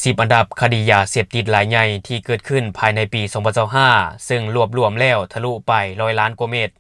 ສິບອັນດັບຄະດີຢາເສບຕິດລາຍໃຫຍ່ທີ່ເກີດຂຶ້ນພາຍໃນປີສອງພັນຊາວຫ້າ ເຊິ່ງລວບລວມແລ້ວທະລຸໄປຮ້ອຍລ້ານກວ່າເມັດ.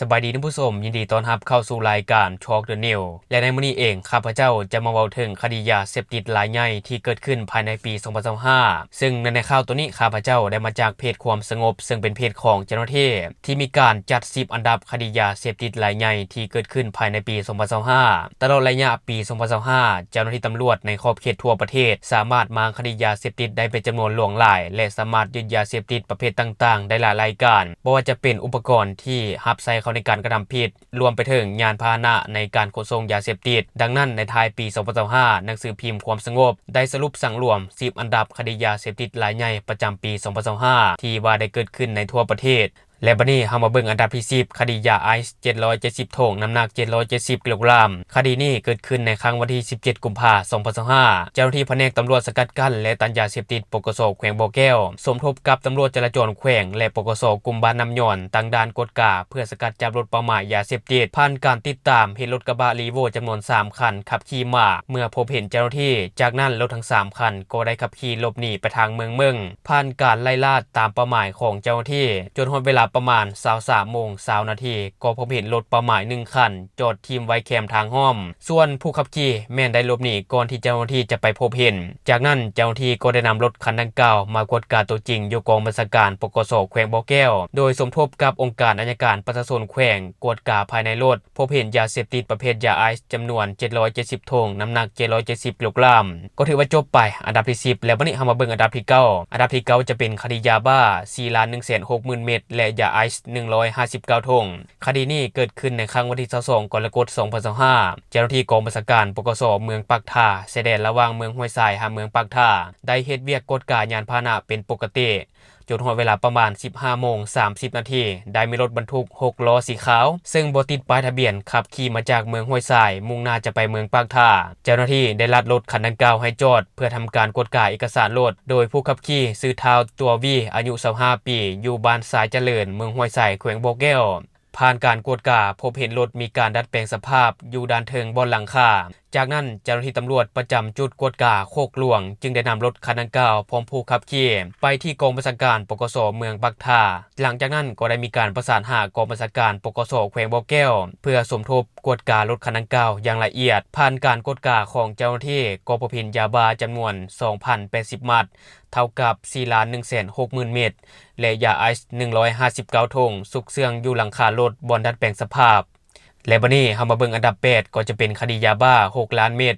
ສະບາຍດີທ່ານຜູ້ຊົມ, ຍິນດີຕ້ອນຮັບເຂົ້າສູ່ລາຍການ Talk the News ແລະ ໃນມື້ນີ້ເອງ ຂ້າພະເຈົ້າຈະມາເວົ້າເຖິງຄະດີຢາເສບຕິດລາຍໃຫຍ່ທີ່ເກີດຂຶ້ນພາຍໃນປີສອງພັນຊາວຫ້າ ເຊິ່ງໃນ ໃນຂ່າວໂຕນີ້ ຂ້າພະເຈົ້າໄດ້ມາຈາກເພຈຄວາມສະຫງົບ ເຊິ່ງເປັນເພຈຂອງເຈົ້າໜ້າທີ່ ທີ່ມີການຈັດສິບອັນດັບຄະດີຢາເສບຕິດລາຍໃຫຍ່ທີ່ເກີດຂຶ້ນພາຍໃນປີສອງພັນຊາວຫ້າ. ຕະຫຼອດໄລຍະປີສອງພັນຊາວຫ້າ ເຈົ້າໜ້າທີ່ຕຳຫຼວດໃນຂອບເຂດທົ່ວປະເທດ ສາມາດມ້າງຄະດີຢາເສບຕິດໄດ້ເປັນຈຳນວນຫຼວງຫຼາຍ ແລະ ສາມາດຍຶດຢາເສບຕິດປະເພດຕ່າງໆໄດ້ຫຼາຍລາຍການ, ບໍ່ວ່າຈະເປັນອຸປະກອນທີ່ຮັບໃຊ້ເຂົ້າໃນການກະທຳຜິດ, ລວມໄປເຖິງຍານພາຫະນະໃນການຂົນສົ່ງຢາເສບຕິດ. ດັ່ງນັ້ນ, ໃນທ້າຍປີສອງພັນຊາວຫ້າ ໜັງສືພິມຄວາມສະຫງົບໄດ້ສະຫຼຸບສັງລວມສິບອັນດັບຄະດີຢາເສບຕິດລາຍໃຫຍ່ປະຈຳປີສອງພັນຊາວຫ້າ ທີ່ວ່າໄດ້ເກີດຂຶ້ນໃນທົ່ວປະເທດ. ແລະ ບັດນີ້ເຮົາມາເບິ່ງອັນດັບທີສິບ ຄະດີຢາໄອສ໌ເຈັດຮ້ອຍເຈັດສິບຖົງ ນ້ຳໜັກເຈັດຮ້ອຍເຈັດສິບກິໂລກຣາມ. ຄະດີນີ້ເກີດຂຶ້ນໃນຄ່ຳວັນທີສິບເຈັດ ກຸມພາ ສອງພັນຊາວຫ້າ ເຈົ້າໜ້າທີ່ພະແນກຕຳຫຼວດສະກັດກັ້ນ ແລະ ຕ້ານຢາເສບຕິດ ປກສ ແຂວງບໍ່ແກ້ວ ສົມທົບກັບຕຳຫຼວດຈະລາຈອນແຂວງ ແລະ ປກສ ກຸ່ມບ້ານນ້ຳຍ້ອນ ຕັ້ງດ່ານກວດກາ ເພື່ອສະກັດຈັບລົດເປົ້າໝາຍຢາເສບຕິດ. ຜ່ານການຕິດຕາມ ເຫັນລົດກະບະ Revo ຈຳນວນສາມຄັນຂັບຂີ່ມາ ເມື່ອພົບເຫັນເຈົ້າໜ້າທີ່, ຈາກນັ້ນລົດທັງສາມຄັນກໍໄດ້ຂັບຂີ່ຫຼົບໜີໄປທາງເມືອງເມິງ. ຜ່ານການໄລ່ລ່າຕາມເປົ້າໝາຍຂອງເຈົ້າໜ້າທີ່ ຈົນຮອດເວລາປະມານຊາວສາມໂມງຊາວນາທີ ກໍພົບເຫັນລົດເປົ້າໝາຍໜຶ່ງຄັນ ຈອດຖິ້ມໄວ້ແຄມທາງອ້ອມ, ສ່ວນຜູ້ຂັບຂີ່ແມ່ນໄດ້ຫຼົບໜີກ່ອນທີ່ເຈົ້າໜ້າທີ່ຈະໄປພົບເຫັນ. ຈາກນັ້ນເຈົ້າໜ້າທີ່ກໍໄດ້ນຳລົດຄັນດັ່ງກ່າວມາກວດກາຕົວຈິງຢູ່ກອງບັນຊາການ ປກສ ແຂວງບໍ່ແກ້ວ ໂດຍສົມທົບກັບອົງການໄອຍະການປະຊາຊົນແຂວງ ກວດກາພາຍໃນລົດ ພົບເຫັນຢາເສບຕິດປະເພດຢາໄອສ໌ຈຳນວນເຈັດຮ້ອຍເຈັດສິບຖົງ ນ້ຳໜັກເຈັດຮ້ອຍເຈັດສິບກິໂລກຣາມ. ກໍຖືວ່າຈົບໄປອັນດັບທີສິບ ແລ້ວບັດນີ້ເຮົາມາເບິ່ງອັນດັບທີເກົ້າ. ອັນດັບທີເກົ້າຈະເປັນຄະດີຢາບ້າສີ່ລ້ານໜຶ່ງແສນຫົກໝື່ນເມັດ ແລະ ຢາໄອສ໌ໜຶ່ງຮ້ອຍຫ້າສິບເກົ້າຖົງ. ຄະດີນີ້ເກີດຂຶ້ນໃນຄ່ຳວັນທີຊາວສອງ ກໍລະກົດ ສອງພັນຊາວຫ້າ ເຈົ້າໜ້າທີ່ກອງບັນຊາການ ປກສ ເມືອງປາກທ່າ ຊາຍແດນລະຫວ່າງເມືອງຫ້ວຍຊາຍ ຫາ ເມືອງປາກທ່າ ໄດ້ເຮັດວຽກກວດກາຍານພາຫະນະເປັນປົກກະຕິ ຈົນຮອດເວລາປະມານສິບຫ້າໂມງສາມສິບນາທີ ໄດ້ມີລົດບັນທຸກຫົກລໍ້ສີຂາວ ເຊິ່ງບໍ່ຕິດປ້າຍທະບຽນ ຂັບຂີ່ມາຈາກເມືອງຫ້ວຍຊາຍ ມຸ່ງໜ້າຈະໄປເມືອງປາກທ່າ. ເຈົ້າໜ້າທີ່ໄດ້ລັດລົດຄັນດັ່ງກ່າວໃຫ້ຈອດ ເພື່ອທຳການກວດກາເອກະສານລົດ ໂດຍຜູ້ຂັບຂີ່ຊື່ທ້າວຕົວວີ ອາຍຸຊາວຫ້າປີ ຢູ່ບ້ານຊາຍຈະເລີນ ເມືອງຫ້ວຍຊາຍ ແຂວງບໍ່ແກ້ວ. ຜ່ານການກວດກາ ພົບເຫັນລົດມີການດັດແປງສະພາບຢູ່ດ້ານເທິງບ່ອນຫຼັງຄາ. ຈາກນັ້ນເຈົ້າໜ້າທີ່ຕຳຫຼວດປະຈຳຈຸດກວດກາໂຄກຫຼວງ ຈຶ່ງໄດ້ນຳລົດຄັນດັ່ງກ່າວພ້ອມຜູ້ຂັບຂີ່ໄປທີ່ກອງບັນຊາການ ປກສ ເມືອງປາກທ່າ. ຫຼັງຈາກນັ້ນກໍໄດ້ມີການປະສານຫາກອງບັນຊາການ ປກສ ແຂວງບໍ່ແກ້ວ ເພື່ອສົມທົບກວດກາລົດຄັນດັ່ງກ່າວຢ່າງລະອຽດ. ຜ່ານການກວດກາຂອງເຈົ້າໜ້າທີ່ກໍພົບເຫັນຢາບ້າຈຳນວນສອງພັນແປດສິບມັດ ເທົ່າກັບສີ່ລ້ານໜຶ່ງແສນຫົກໝື່ນເມັດ ແລະ ຢາໄອສ໌ໜຶ່ງຮ້ອຍຫ້າສິບເກົ້າຖົງ ຊຸກເຊື່ອງຢູ່ຫຼັງຄາລົດບ່ອນດັດແປງສະພາບ. ແລະ ບັດນີ້ເຮົາມາເບິ່ງອັນດັບແປດ ກໍຈະເປັນຄະດີຢາບ້າຫົກລ້ານເມັດ.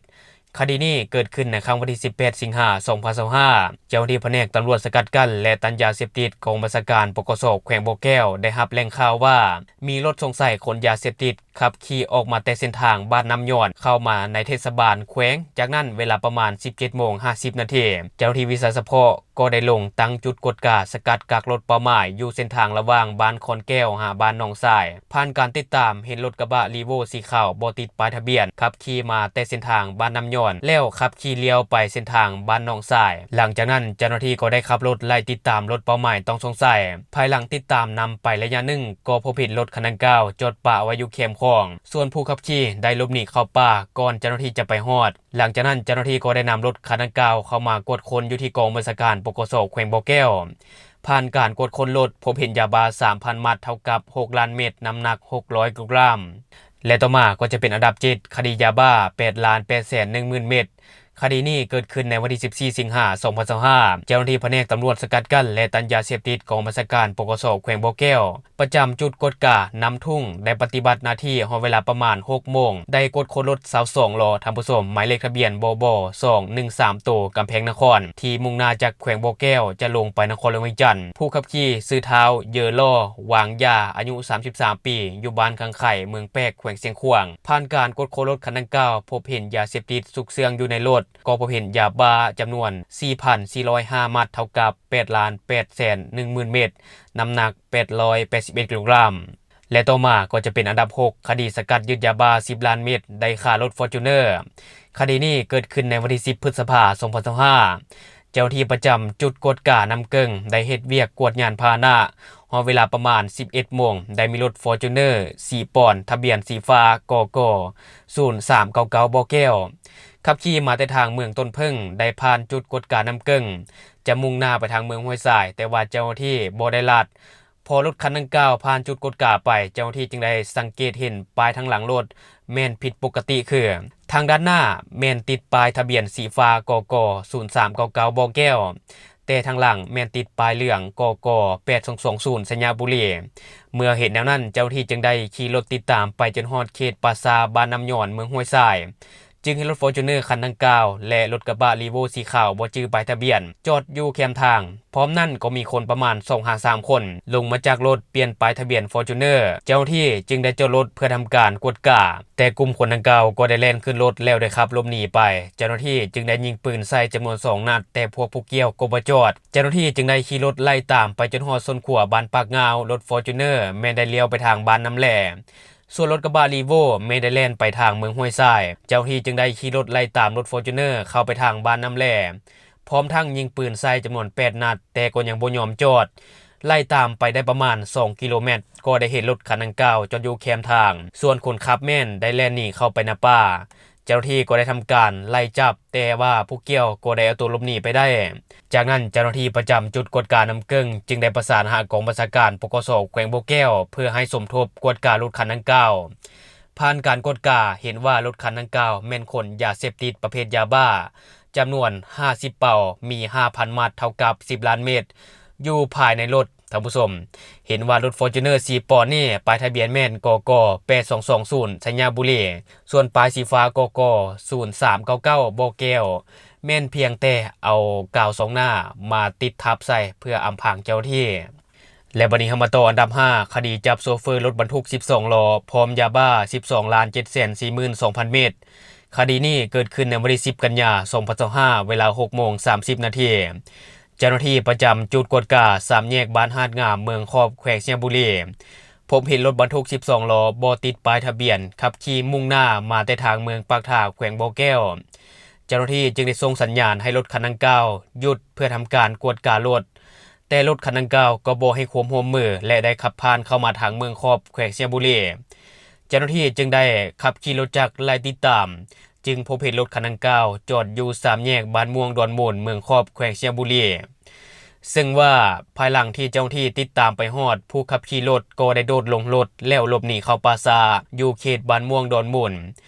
ຄະດີນີ້ເກີດຂຶ້ນໃນຄ່ຳວັນທີສິບແປດ ສິງຫາ ສອງພັນຊາວຫ້າ ເຈົ້າໜ້າທີ່ພະແນກຕຳຫຼວດສະກັດກັ້ນ ແລະ ຕ້ານຢາເສບຕິດ ກອງບັນຊາການ ປກສ ແຂວງບໍ່ແກ້ວ ໄດ້ຮັບແຫຼ່ງຂ່າວວ່າ ມີລົດສົງໄສຂົນຢາເສບຕິດ ຂັບຂີ່ອອກມາແຕ່ເສັ້ນທາງບ້ານນ້ຳຍ້ອນ ເຂົ້າມາໃນເທດສະບານແຂວງ. ຈາກນັ້ນເວລາປະມານສິບເຈັດໂມງຫ້າສິບນາທີ ເຈົ້າໜ້າທີ່ວິຊາສະເພາະກໍໄດ້ລົງຕັ້ງຈຸດກວດກາສະກັດກັກລົດເປົ້າໝາຍຢູ່ເສັ້ນທາງລະຫວ່າງບ້ານຄອນແກ້ວຫາບ້ານໜອງຊາຍ. ຜ່ານການຕິດຕາມເຫັນລົດກະບະ Revo ສີຂາວບໍ່ຕິດປ້າຍທະບຽນ ຂັບຂີ່ມາແຕ່ເສັ້ນທາງບ້ານນ້ຳຍ້ອນ ແລ້ວຂັບຂີ່ລ້ຽວໄປເສັ້ນທາງບ້ານໜອງຊາຍ. ຫຼັງຈາກນັ້ນເຈົ້າໜ້າທີ່ກໍໄດ້ຂັບລົດໄລ່ຕິດຕາມລົດເປົ້າໝາຍຕ້ອງສົງໄສ. ພາຍຫຼັງຕິດຕາມນຳໄປໄລຍະໜຶ່ງ ກໍພົບເຫັນລົດຄັນດັ່ງກ່າວຈອດປະໄວ້ຢູ່ແຄມຂອງ. ສ່ວນຜູ້ຂັບຂີ່ໄດ້ຫຼົບໜີເຂົ້າປ່າກ່ອນເຈົ້າໜ້າທີ່ຈະໄປຮອດ. ຫຼັງຈາກນັ້ນເຈົ້າໜ້າທີ່ກໍໄດ້ນຳລົດຄັນດັ່ງກ່າວເຂົ້າມາກວດຄົ້ນຢູ່ທີ່ກອງບັນຊາການ ປກສ ແຂວງບໍ່ແກ້ວ. ຜ່ານການກວດຄົ້ນລົດ ພົບເຫັນຢາບ້າສາມພັນມັດ ເທົ່າກັບຫົກລ້ານເມັດ ນ້ຳໜັກຫົກຮ້ອຍກິໂລກຣາມ. ແລະ ຕໍ່ມາກໍຈະເປັນອັນດັບເຈັດ ຄະດີຢາບ້າແປດລ້ານແປດແສນໜຶ່ງໝື່ນເມັດ. ຄະດີນີ້ເກີດຂຶ້ນໃນວັນທີສິບສີ່ ສິງຫາ ສອງພັນຊາວຫ້າ ເຈົ້າໜ້າທີ່ພະແນກຕຳຫຼວດສະກັດກັ້ນ ແລະ ຕ້ານຢາເສບຕິດ ກອງບັນຊາການ ປກສ ແຂວງບໍ່ແກ້ວ ປະຈຳຈຸດກວດການ້ຳທຸ່ງ ໄດ້ປະຕິບັດໜ້າທີ່ຮອດເວລາປະມານຫົກໂມງ ໄດ້ກວດຄົ້ນລົດຊາວສອງລໍ້ ທ່ານຜູ້ຊົມ, ໝາຍເລກທະບຽນ ບບ ສອງໜຶ່ງສາມໂຕ ກຳແພງນະຄອນ ທີ່ມຸ່ງໜ້າຈາກແຂວງບໍ່ແກ້ວຈະລົງໄປນະຄອນຫຼວງວຽງຈັນ. ຜູ້ຂັບຂີ່ຊື່ທ້າວ ເຢີລໍ ຫວາງຢາ ອາຍຸສາມສິບສາມປີ ຢູ່ບ້ານຄັງໄຄ ເມືອງແປກ ແຂວງຊຽງຂວາງ. ຜ່ານການກວດຄົ້ນລົດຄັນດັ່ງກ່າວ ພົບເຫັນຢາເສບຕິດຊຸກເຊື່ອງຢູ່ໃນລົດ ກໍພົບເຫັນຢາບ້າຈຳນວນສີ່ພັນສີ່ຮ້ອຍຫ້າມັດ ເທົ່າກັບແປດລ້ານແປດແສນໜຶ່ງໝື່ນເມັດ ນ້ຳໜັກແປດຮ້ອຍແປດສິບເອັດກິໂລກຣາມ. ແລະ ຕໍ່ມາກໍຈະເປັນອັນດັບຫົກ ຄະດີສະກັດຍຶດຢາບ້າສິບລ້ານເມັດ ໄດ້ຄາລົດຟໍຈູນເນີ. ຄະດີນີ້ເກີດຂຶ້ນໃນວັນທີສິບ ພຶດສະພາ ສອງພັນຊາວຫ້າ ເຈົ້າໜ້າທີ່ປະຈຳຈຸດກວດການ້ຳເກິ່ງ ໄດ້ເຮັດວຽກກວດຍານພາຫະນະ ຮອດເວລາປະມານສິບເອັດໂມງ ໄດ້ມີລົດຟໍຈູນເນີສີປອນ ທະບຽນສີຟ້າ ກກ ສູນສາມເກົ້າເກົ້າ ບໍ່ແກ້ວ ຂັບຂີ່ມາແຕ່ທາງເມືອງຕົ້ນເຜິ້ງ ໄດ້ຜ່ານຈຸດກວດການ້ຳເກິ່ງ ຈະມຸ່ງໜ້າໄປທາງເມືອງຫ້ວຍຊາຍ, ແຕ່ວ່າເຈົ້າໜ້າທີ່ບໍ່ໄດ້ລັດ. ພໍລົດຄັນດັ່ງກ່າວຜ່ານຈຸດກວດກາໄປ, ເຈົ້າໜ້າທີ່ຈຶ່ງໄດ້ສັງເກດເຫັນປ້າຍທາງຫຼັງລົດແມ່ນຜິດປົກກະຕິ ຄື ທາງດ້ານໜ້າແມ່ນຕິດປ້າຍທະບຽນສີຟ້າ ກກ ສູນສາມເກົ້າເກົ້າ ບໍ່ແກ້ວ, ແຕ່ທາງຫຼັງແມ່ນຕິດປ້າຍເຫຼືອງ ກກ ແປດສອງສອງສູນ ໄຊຍະບູລີ. ເມື່ອເຫັນແນວນັ້ນ, ເຈົ້າໜ້າທີ່ຈຶ່ງໄດ້ຂີ່ລົດຕິດຕາມໄປຈົນຮອດເຂດປ່າຊ້າບ້ານນ້ຳຍ້ອນ ເມືອງຫ້ວຍຊາຍ, ຈຶ່ງເຫັນລົດຟໍຈູນເນີຄັນດັ່ງກ່າວ ແລະ ລົດກະບະຣີໂວ້ສີຂາວບໍ່ຈື່ປ້າຍທະບຽນ ຈອດຢູ່ແຄມທາງ. ພ້ອມນັ້ນກໍມີຄົນປະມານສອງຫາສາມຄົນລົງມາຈາກລົດ, ປ່ຽນປ້າຍທະບຽນຟໍຈູນເນີ. ເຈົ້າໜ້າທີ່ຈຶ່ງໄດ້ຈອດລົດເພື່ອທຳການກວດກາ, ແຕ່ກຸ່ມຄົນດັ່ງກ່າວກໍໄດ້ແລ່ນຂຶ້ນລົດ ແລ້ວໄດ້ຂັບຫຼົບໜີໄປ. ເຈົ້າໜ້າທີ່ຈຶ່ງໄດ້ຍິງປືນໃສ່ຈຳນວນສອງນັດ, ແຕ່ພວກຜູ້ກ່ຽວກໍບໍ່ຈອດ. ເຈົ້າໜ້າທີ່ຈຶ່ງໄດ້ຂີ່ລົດໄລ່ຕາມໄປຈົນຮອດສົ້ນຂົວບ້ານປາກງາວ, ລົດຟໍຈູນເນີແມ່ນໄດ້ລ້ຽວໄປທາງບ້ານນ້ຳແລ. ສ່ວນລົດກະບະຣີໂວ້ແມ່ນໄດ້ແລ່ນໄປທາງເມືອງຫ້ວຍຊາຍ. ເຈົ້າໜ້າທີ່ຈຶ່ງໄດ້ຂີ່ລົດໄລ່ຕາມລົດຟໍຈູນເນີເຂົ້າໄປທາງບ້ານນ້ຳແລ, ພ້ອມທັງຍິງປືນໃສ່ຈຳນວນແປດນັດ, ແຕ່ກໍຍັງບໍ່ຍອມຈອດ. ໄລ່ຕາມໄປໄດ້ປະມານສອງກິໂລແມັດ, ກໍໄດ້ເຫັນລົດຄັນດັ່ງກ່າວຈອດຢູ່ແຄມທາງ. ສ່ວນຄົນຂັບແມ່ນໄດ້ແລ່ນໜີເຂົ້າໄປໃນປ່າ. ເຈົ້າໜ້າທີ່ກໍໄດ້ທຳການໄລ່ຈັບ, ແຕ່ວ່າຜູ້ກ່ຽວກໍໄດ້ເອົາຕົວຫຼົບໜີໄປໄດ້. ຈາກນັ້ນເຈົ້າໜ້າທີ່ປະຈຳຈຸດກວດການ້ຳເກິ່ງຈຶ່ງໄດ້ປະສານຫາກອງບັນຊາການ ປກສ ແຂວງບໍ່ແກ້ວ ເພື່ອໃຫ້ສົມທົບກວດກາລົດຄັນດັ່ງກ່າວ. ຜ່ານການກວດກາເຫັນວ່າລົດຄັນດັ່ງກ່າວແມ່ນຂົນຢາເສບຕິດປະເພດຢາບ້າ ຈຳນວນຫ້າສິບເປົາ, ມີຫ້າພັນມັດ, ເທົ່າກັບສິບລ້ານເມັດ ຢູ່ພາຍໃນລົດ. ທ່ານຜູ້ຊົມ, ເຫັນວ່າລົດຟໍຈູນເນີສີປອນນີ້ ປ້າຍທະບຽນແມ່ນ ກກ ແປດສອງສອງສູນ ໄຊຍະບູລີ, ສ່ວນປ້າຍສີຟ້າ ກກ ສູນສາມເກົ້າເກົ້າ ບໍ່ແກ້ວ ແມ່ນພຽງແຕ່ເອົາກາວສອງໜ້າມາຕິດທັບໃສ່ເພື່ອອຳພາງເຈົ້າໜ້າທີ່. ແລະ ບັດນີ້ເຮົາມາຕໍ່ອັນດັບຫ້າ ຄະດີຈັບໂຊເຟີລົດບັນທຸກສິບສອງລໍ້ ພ້ອມຢາບ້າສິບສອງລ້ານເຈັດແສນສີ່ໝື່ນສອງພັນເມັດ. ຄະດີນີ້ເກີດຂຶ້ນໃນວັນທີສິບ ກັນຍາ ສອງພັນຊາວຫ້າ ເວລາຫົກໂມງສາມສິບນາທີ. ເຈົ້າໜ້າທີ່ປະຈຳຈຸດກວດກາສາມແຍກບ້ານຫາດງາມ ເມືອງຂອບ ແຂວງໄຊຍະບູລີ ພົບເຫັນລົດບັນທຸກສິບສອງລໍ້ບໍ່ຕິດປ້າຍທະບຽນ ຂັບຂີ່ມຸ່ງໜ້າມາແຕ່ທາງເມືອງປາກທາ ແຂວງບໍ່ແກ້ວ. ເຈົ້າໜ້າທີ່ຈຶ່ງໄດ້ສົ່ງສັນຍານໃຫ້ລົດຄັນດັ່ງກ່າວຢຸດເພື່ອທຳການກວດກາລົດ, ແຕ່ລົດຄັນດັ່ງກ່າວກໍບໍ່ໃຫ້ຄວາມຮ່ວມມື ແລະ ໄດ້ຂັບຜ່ານເຂົ້າມາທາງເມືອງຂອບ ແຂວງໄຊຍະບູລີ. ເຈົ້າໜ້າທີ່ຈຶ່ງໄດ້ຂັບຂີ່ລົດຈັກໄລ່ຕິດຕາມ, ຈຶ່ງພົບເຫັນລົດຄັນດັ່ງກ່າວຈອດຢູ່ສາມແຍກບ້ານມ່ວງດອນມູນ ເມືອງຂອບ ແຂວງໄຊຍະບູລີ. ເຊິ່ງວ່າພາຍຫຼັງທີ່ເຈົ້າໜ້າທີ່ຕິດຕາມໄປຮອດ, ຜູ້ຂັບຂີ່ລົດກໍໄດ້ໂດດລົງລົດແລ້ວຫຼົບໜີເຂົ້າປ່າຊ້າຢູ່ເຂດບ້ານມ່ວງດອນມູນ.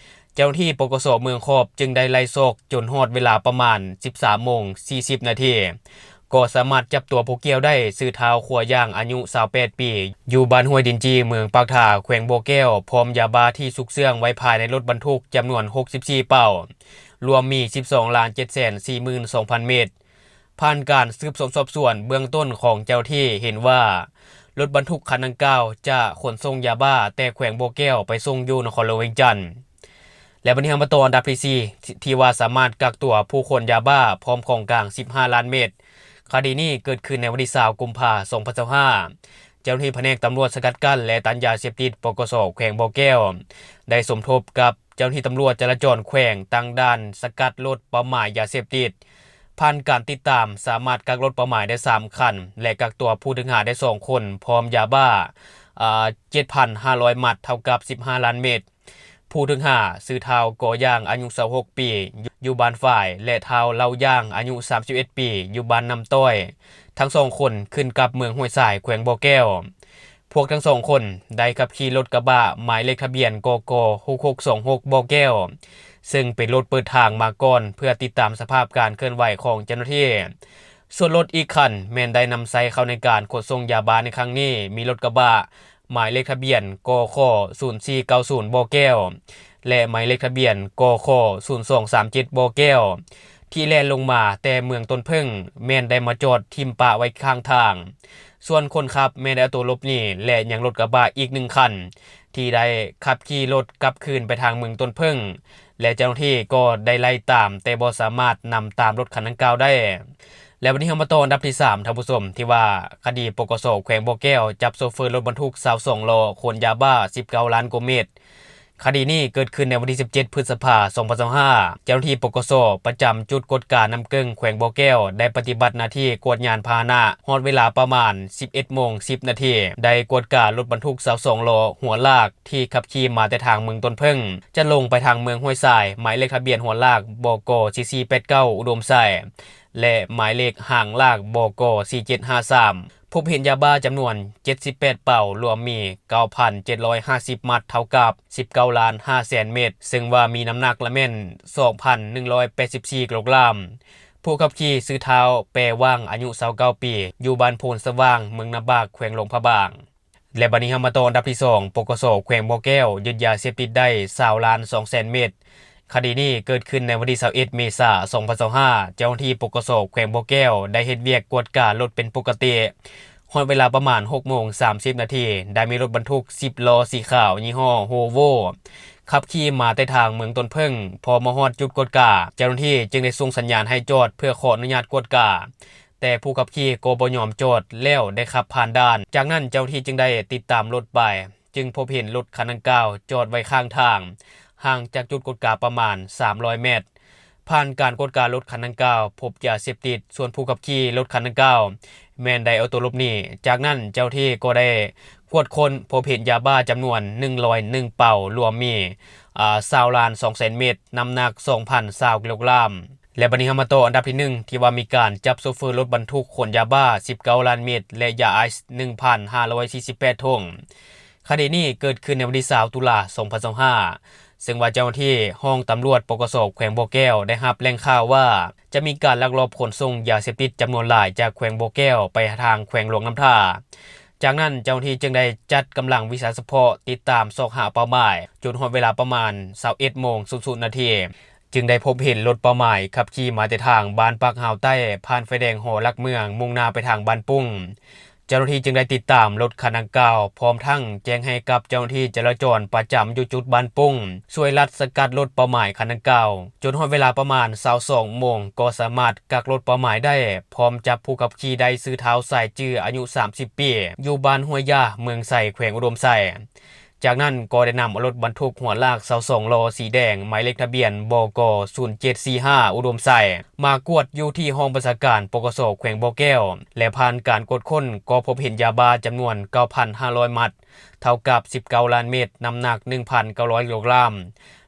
ເຈົ້າໜ້າທີ່ ປກສ ເມືອງຂອບຈຶ່ງໄດ້ໄລ່ຊອກຈົນຮອດເວລາປະມານສິບສາມໂມງສີ່ສິບນາທີ ກໍສາມາດຈັບຕົວຜູ້ກ່ຽວໄດ້ ຊື່ທ້າວ ຂົວຢາງ ອາຍຸຊາວແປດປີ ຢູ່ບ້ານຫ້ວຍດິນຈີ່ ເມືອງປາກທາ ແຂວງບໍ່ແກ້ວ ພ້ອມຢາບ້າທີ່ຊຸກເຊື່ອງໄວ້ພາຍໃນລົດບັນທຸກຈຳນວນຫົກສິບສີ່ເປົາ, ລວມມີສິບສອງລ້ານເຈັດແສນສີ່ໝື່ນສອງພັນເມັດ. ຜ່ານການສືບສວນສອບສວນເບື້ອງຕົ້ນຂອງເຈົ້າໜ້າທີ່ເຫັນວ່າ ລົດບັນທຸກຄັນດັ່ງກ່າວຈະຂົນສົ່ງຢາບ້າແຕ່ແຂວງບໍ່ແກ້ວໄປສົ່ງຢູ່ນະຄອນຫຼວງວຽງຈັນ. ແລະ ບັດນີ້ເຮົາມາຕໍ່ອັນດັບທີສີ່ ທີ່ວ່າສາມາດກັກຕົວຜູ້ຂົນຢາບ້າພ້ອມຂອງກາງສິບຫ້າລ້ານເມັດ. ຄະດີນີ້ເກີດຂຶ້ນໃນວັນທີຊາວ ກຸມພາ ສອງພັນຊາວຫ້າ. ເຈົ້າໜ້າທີ່ພະແນກຕຳຫຼວດສະກັດກັ້ນ ແລະ ຕ້ານຢາເສບຕິດ ປກສ ແຂວງບໍ່ແກ້ວ ໄດ້ສົມທົບກັບເຈົ້າໜ້າທີ່ຕຳຫຼວດຈະລາຈອນແຂວງ ຕັ້ງດ່ານສະກັດລົດເປົ້າໝາຍຢາເສບຕິດ. ຜ່ານການຕິດຕາມ, ສາມາດກັກລົດເປົ້າໝາຍໄດ້ສາມຄັນ ແລະ ກັກຕົວຜູ້ຖືກຫາໄດ້ສອງຄົນ ພ້ອມຢາບ້າ ອາ ເຈັດພັນຫ້າຮ້ອຍມັດ ເທົ່າກັບສິບຫ້າລ້ານເມັດ. ຜູ້ຖືກຫາຊື່ທ້າວ ກໍຢາງ ອາຍຸຊາວຫົກປີ ຢູ່ບ້ານຝາຍ ແລະ ທ້າວ ເລົ່າຢາງ ອາຍຸສາມສິບເອັດປີ ຢູ່ບ້ານນ້ຳຕ້ອຍ, ທັງສອງຄົນຂຶ້ນກັບເມືອງຫ້ວຍຊາຍ ແຂວງບໍ່ແກ້ວ. ພວກທັງສອງຄົນໄດ້ຂັບຂີ່ລົດກະບະໝາຍເລກທະບຽນ ກກ ຫົກຫົກສອງຫົກ ບໍ່ແກ້ວ ເຊິ່ງເປັນລົດເປີດທາງມາກ່ອນ ເພື່ອຕິດຕາມສະພາບການເຄື່ອນໄຫວຂອງເຈົ້າໜ້າທີ່. ສ່ວນລົດອີກຄັນແມ່ນໄດ້ນຳໃຊ້ເຂົ້າໃນການຂົນສົ່ງຢາບ້າໃນຄັ້ງນີ້ ມີລົດກະບະ ໝາຍເລກທະບຽນ ກຂ ສູນສີ່ເກົ້າສູນ ບໍ່ແກ້ວ ແລະ ໝາຍເລກທະບຽນ ກຂ ສູນສອງສາມເຈັດ ບໍ່ແກ້ວ ທີ່ແລ່ນລົງມາແຕ່ເມືອງຕົ້ນເຜິ້ງ ແມ່ນໄດ້ມາຈອດຖິ້ມປະໄວ້ຂ້າງທາງ. ສ່ວນຄົນຂັບແມ່ນໄດ້ເອົາຕົວຫຼົບໜີ ແລະ ຍັງລົດກະບະອີກໜຶ່ງຄັນ ທີ່ໄດ້ຂັບຂີ່ລົດກັບຄືນໄປທາງເມືອງຕົ້ນເຜິ້ງ ແລະ ເຈົ້າໜ້າທີ່ກໍໄດ້ໄລ່ຕາມ ແຕ່ບໍ່ສາມາດນຳຕາມລົດຄັນດັ່ງກ່າວໄດ້. ແລະ ບັດນີ້ເຮົາມາຕໍ່ອັນດັບທີສາມ ທ່ານຜູ້ຊົມ ທີ່ວ່າຄະດີ ປກສ ແຂວງບໍ່ແກ້ວ ຈັບໂຊເຟີລົດບັນທຸກຊາວສອງລໍ້ ຂົນຢາບ້າສິບເກົ້າລ້ານກວ່າເມັດ. ຄະດີນີ້ເກີດຂຶ້ນໃນວັນທີສິບເຈັດ ພຶດສະພາ ສອງພັນຊາວຫ້າ ເຈົ້າໜ້າທີ່ ປກສ ປະຈຳຈຸດກວດການ້ຳເກິ່ງ ແຂວງບໍ່ແກ້ວ ໄດ້ປະຕິບັດໜ້າທີ່ກວດຍານພາຫະນະ. ຮອດເວລາປະມານ ສິບເອັດໂມງ ສິບນາທີ ໄດ້ກວດກາລົດບັນທຸກ ຊາວສອງລໍ້ ຫົວລາກ ທີ່ຂັບຂີ່ມາແຕ່ທາງເມືອງຕົ້ນເຜິ້ງ ຈະລົງໄປທາງເມືອງຫ້ວຍຊາຍ, ໝາຍເລກທະບຽນຫົວລາກ ບກ ສີ່ສີ່ແປດເກົ້າ ອຸດົມໄຊ ແລະ ໝາຍເລກຫາງລາກ ບກ ສີ່ເຈັດຫ້າສາມ ພົບເຫັນຢາບ້າຈຳນວນ ເຈັດສິບແປດເປົາ, ລວມມີ ເກົ້າພັນເຈັດຮ້ອຍຫ້າສິບມັດ ເທົ່າກັບ ສິບເກົ້າລ້ານຫ້າແສນເມັດ, ເຊິ່ງວ່າມີນ້ຳໜັກລະແມ່ນ ສອງພັນໜຶ່ງຮ້ອຍແປດສິບສີ່ກິໂລກຣາມ. ຜູ້ຂັບຂີ່ຊື່ທ້າວ ແປຫວ່າງ ອາຍຸ ຊາວເກົ້າປີ, ຢູ່ບ້ານໂພນສະຫວ່າງ, ເມືອງນ້ຳບາກ, ແຂວງຫຼວງພະບາງ. ແລະ ບັດນີ້ເຮົາມາຕໍ່ອັນດັບທີສອງ ປກສ ແຂວງບໍ່ແກ້ວ ຍຶດຢາເສບຕິດໄດ້ ຊາວລ້ານສອງແສນເມັດ. ຄະດີນີ້ເກີດຂຶ້ນໃນວັນທີ ຊາວເອັດ ເມສາ ສອງພັນຊາວຫ້າ ເຈົ້າໜ້າທີ່ ປກສ ແຂວງບໍ່ແກ້ວ ໄດ້ເຮັດວຽກກວດກາລົດເປັນປົກກະຕິ. ຮອດເວລາປະມານ ຫົກໂມງສາມສິບນາທີ ໄດ້ມີລົດບັນທຸກ ສິບລໍ້ ສີຂາວ ຍີ່ຫໍ້ ໂຮໂວ ຂັບຂີ່ມາແຕ່ທາງເມືອງຕົ້ນເຜິ້ງ. ພໍມາຮອດຈຸດກວດກາ, ເຈົ້າໜ້າທີ່ຈຶ່ງໄດ້ສົ່ງສັນຍານໃຫ້ຈອດເພື່ອຂໍອະນຸຍາດກວດກາ. ແຕ່ຜູ້ຂັບຂີ່ກໍບໍ່ຍອມຈອດ ແລ້ວໄດ້ຂັບຜ່ານດ່ານ. ຈາກນັ້ນເຈົ້າໜ້າທີ່ຈຶ່ງໄດ້ຕິດຕາມລົດໄປ, ຈຶ່ງພົບເຫັນລົດຄັນດັ່ງກ່າວຈອດໄວ້ຂ້າງທາງ, ຫ່າງຈາກຈຸດກວດກາປະມານສາມຮ້ອຍແມັດ. ຜ່ານການກວດກາລົດຄັນດັ່ງກ່າວ ພົບຢາເສບຕິດ, ສ່ວນຜູ້ຂັບຂີ່ລົດຄັນດັ່ງກ່າວແມ່ນໄດ້ເອົາຕົວຫຼົບໜີ. ຈາກນັ້ນເຈົ້າໜ້າທີ່ກໍໄດ້ກວດຄົ້ນ, ພົບເຫັນຢາບ້າຈຳນວນໜຶ່ງຮ້ອຍໜຶ່ງເປົາ, ລວມມີ ອາ ຊາວລ້ານສອງແສນເມັດ, ນ້ຳໜັກສອງພັນຊາວກິໂລກຣາມ. ແລະ ບັດນີ້ເຮົາມາຕໍ່ອັນດັບທີໜຶ່ງ ທີ່ວ່າມີການຈັບໂຊເຟີລົດບັນທຸກຂົນຢາບ້າ ສິບເກົ້າລ້ານເມັດ ແລະ ຢາໄອສ໌ ໜຶ່ງພັນຫ້າຮ້ອຍສີ່ສິບແປດຖົງ. ຄະດີນີ້ເກີດຂຶ້ນໃນວັນທີ ຊາວ ຕຸລາ ສອງພັນຊາວຫ້າ ເຊິ່ງວ່າເຈົ້າໜ້າທີ່ຫ້ອງຕຳຫຼວດ ປກສ ແຂວງບໍ່ແກ້ວ ໄດ້ຮັບແຫຼ່ງຂ່າວວ່າ ຈະມີການລັກລອບຂົນສົ່ງຢາເສບຕິດຈຳນວນຫຼາຍຈາກແຂວງບໍ່ແກ້ວໄປທາງແຂວງຫຼວງນ້ຳທາ. ຈາກນັ້ນເຈົ້າໜ້າທີ່ຈຶ່ງໄດ້ຈັດກຳລັງວິຊາສະເພາະຕິດຕາມຊອກຫາເປົ້າໝາຍ, ຈົນຮອດເວລາປະມານ ຊາວເອັດໂມງ ສູນນາທີ ຈຶ່ງໄດ້ພົບເຫັນລົດເປົ້າໝາຍຂັບຂີ່ມາແຕ່ທາງບ້ານປາກຮາວໃຕ້, ຜ່ານໄຟແດງຫໍຫຼັກເມືອງ, ມຸ່ງໜ້າໄປທາງບ້ານປຸ້ງ. ເຈົ້າໜ້າທີ່ຈຶ່ງໄດ້ຕິດຕາມລົດຄັນດັ່ງກ່າວ, ພ້ອມທັງແຈ້ງໃຫ້ກັບເຈົ້າໜ້າທີ່ຈະລາຈອນປະຈຳຢູ່ຈຸດບ້ານປຸ້ງ ຊ່ວຍລັດສະກັດລົດເປົ້າໝາຍຄັນດັ່ງກ່າວ. ຈົນຮອດເວລາປະມານ ຊາວສອງໂມງ ກໍສາມາດກັກລົດເປົ້າໝາຍໄດ້, ພ້ອມຈັບຜູ້ຂັບຂີ່ໄດ້ຊື່ທ້າວ ສາຍຈື່ ອາຍຸ ສາມສິບປີ, ຢູ່ບ້ານຫ້ວຍຢາ, ເມືອງໄຊ, ແຂວງອຸດົມໄຊ. ຈາກນັ້ນກໍໄດ້ນຳເອົາລົດບັນທຸກຫົວລາກ ຊາວສອງລໍ້ ສີແດງ, ໝາຍເລກທະບຽນ ບກ ສູນເຈັດສີ່ຫ້າ ອຸດົມໄຊ ມາກວດຢູ່ທີ່ຫ້ອງບັນຊາການ ປກສ ແຂວງບໍ່ແກ້ວ ແລະ ຜ່ານການກວດຄົ້ນກໍພົບເຫັນຢາບ້າຈຳນວນ ເກົ້າພັນຫ້າຮ້ອຍມັດ, ເທົ່າກັບ ສິບເກົ້າລ້ານເມັດ, ນ້ຳໜັກ ໜຶ່ງພັນເກົ້າຮ້ອຍກິໂລກຣາມ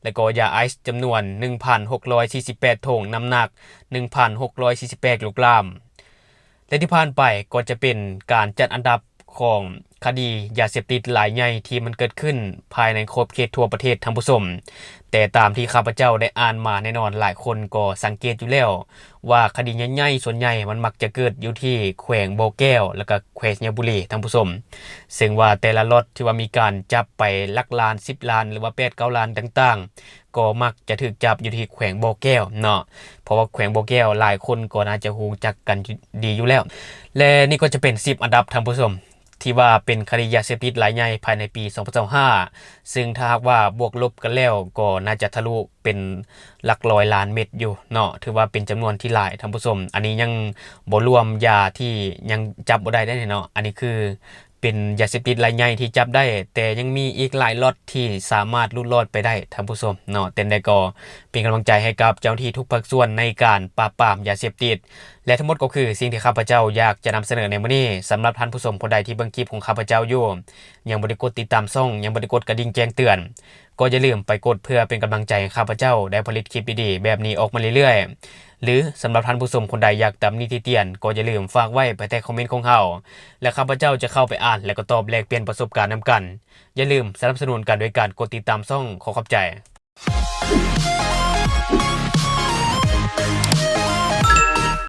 ແລະ ກໍຢາໄອສ໌ຈຳນວນ ໜຶ່ງພັນຫົກຮ້ອຍສີ່ສິບແປດຖົງ, ນ້ຳໜັກ ໜຶ່ງພັນຫົກຮ້ອຍສີ່ສິບແປດກິໂລກຣາມ. ແລະ ທີ່ຜ່ານໄປກໍຈະເປັນການຈັດອັນດັບຂອງຄະດີຢາເສບຕິດລາຍໃຫຍ່ທີ່ມັນເກີດຂຶ້ນພາຍໃນຂອບເຂດທົ່ວປະເທດ, ທ່ານຜູ້ຊົມ. ແຕ່ຕາມທີ່ຂ້າພະເຈົ້າໄດ້ອ່ານມາ, ແນ່ນອນຫຼາຍຄົນກໍສັງເກດຢູ່ແລ້ວວ່າຄະດີໃຫຍ່ໆ ສ່ວນໃຫຍ່ມັນມັກຈະເກີດຢູ່ທີ່ແຂວງບໍ່ແກ້ວ ແລ້ວກໍແຂວງໄຊຍະບູລີ, ທ່ານຜູ້ຊົມ. ເຊິ່ງວ່າແຕ່ລະລັອດທີ່ວ່າມີການຈັບໄປຫຼັກລ້ານ, ສິບລ້ານ ຫຼືວ່າ ແປດເກົ້າລ້ານຕ່າງໆ ກໍມັກຈະຖືກຈັບຢູ່ທີ່ແຂວງບໍ່ແກ້ວເນາະ, ເພາະວ່າແຂວງບໍ່ແກ້ວຫຼາຍຄົນກໍໜ້າຈະຮູ້ຈັກກັນຢູ່ ດີຢູ່ແລ້ວ. ແລະ ນີ້ກໍຈະເປັນສິບອັນດັບ, ທ່ານຜູ້ຊົມ, ທີ່ວ່າເປັນຄະດີຢາເສບຕິດລາຍໃຫຍ່ພາຍໃນປີສອງພັນຊາວຫ້າ ຊຶ່ງຖ້າຫາກວ່າບວກລົບກັນແລ້ວກໍໜ້າຈະທະລຸເປັນຫຼັກຮ້ອຍລ້ານເມັດຢູ່ເນາະ, ຖືວ່າເປັນຈຳນວນທີ່ຫຼາຍ, ທ່ານຜູ້ຊົມ. ອັນນີ້ຍັງບໍ່ລວມຢາທີ່ຍັງຈັບບໍ່ໄດ້ເດ້ເນາະ, ອັນນີ້ຄື ເປັນຢາເສບຕິດລາຍໃຫຍ່ທີ່ຈັບໄດ້, ແຕ່ຍັງມີອີກຫຼາຍລັອດທີ່ສາມາດຫຼຸດລອດໄປໄດ້, ທ່ານຜູ້ຊົມເນາະ. ແຕ່ໃດກໍເປັນກຳລັງໃຈໃຫ້ກັບເຈົ້າໜ້າທີ່ທຸກພາກສ່ວນໃນການປາບປາມຢາເສບຕິດ. ແລະ ທັງໝົດກໍຄືສິ່ງທີ່ຂ້າພະເຈົ້າຢາກຈະນຳສະເໜີໃນມື້ນີ້. ສຳລັບທ່ານຜູ້ຊົມຄົນໃດທີ່ເບິ່ງຄລິບຂອງຂ້າພະເຈົ້າຢູ່ ຍັງບໍ່ໄດ້ກົດຕິດຕາມຊ່ອງ, ຍັງບໍ່ໄດ້ກົດກະດິ່ງແຈ້ງເຕືອນ, ກໍຢ່າລືມໄປກົດເພື່ອເປັນກຳລັງໃຈໃຫ້ຂ້າພະເຈົ້າໄດ້ຜະລິດຄລິບດີໆແບບນີ້ອອກມາເລື້ອຍໆ. ຫຼື ສຳລັບທ່ານຜູ້ຊົມຄົນໃດຢາກຕຳໜິຕິຕຽນ ກໍຢ່າລືມຝາກໄວ້ພາຍໃຕ້ຄອມເມັນຂອງເຮົາ ແລະ ຂ້າພະເຈົ້າຈະເຂົ້າໄປອ່ານ ແລະ ກໍຕອບແລກປ່ຽນປະສົບການນຳກັນ. ຢ່າລືມສະໜັບສະໜູນກັນໂດຍການກົດຕິດຕາມຊ່ອງ. ຂໍຂອບໃຈ.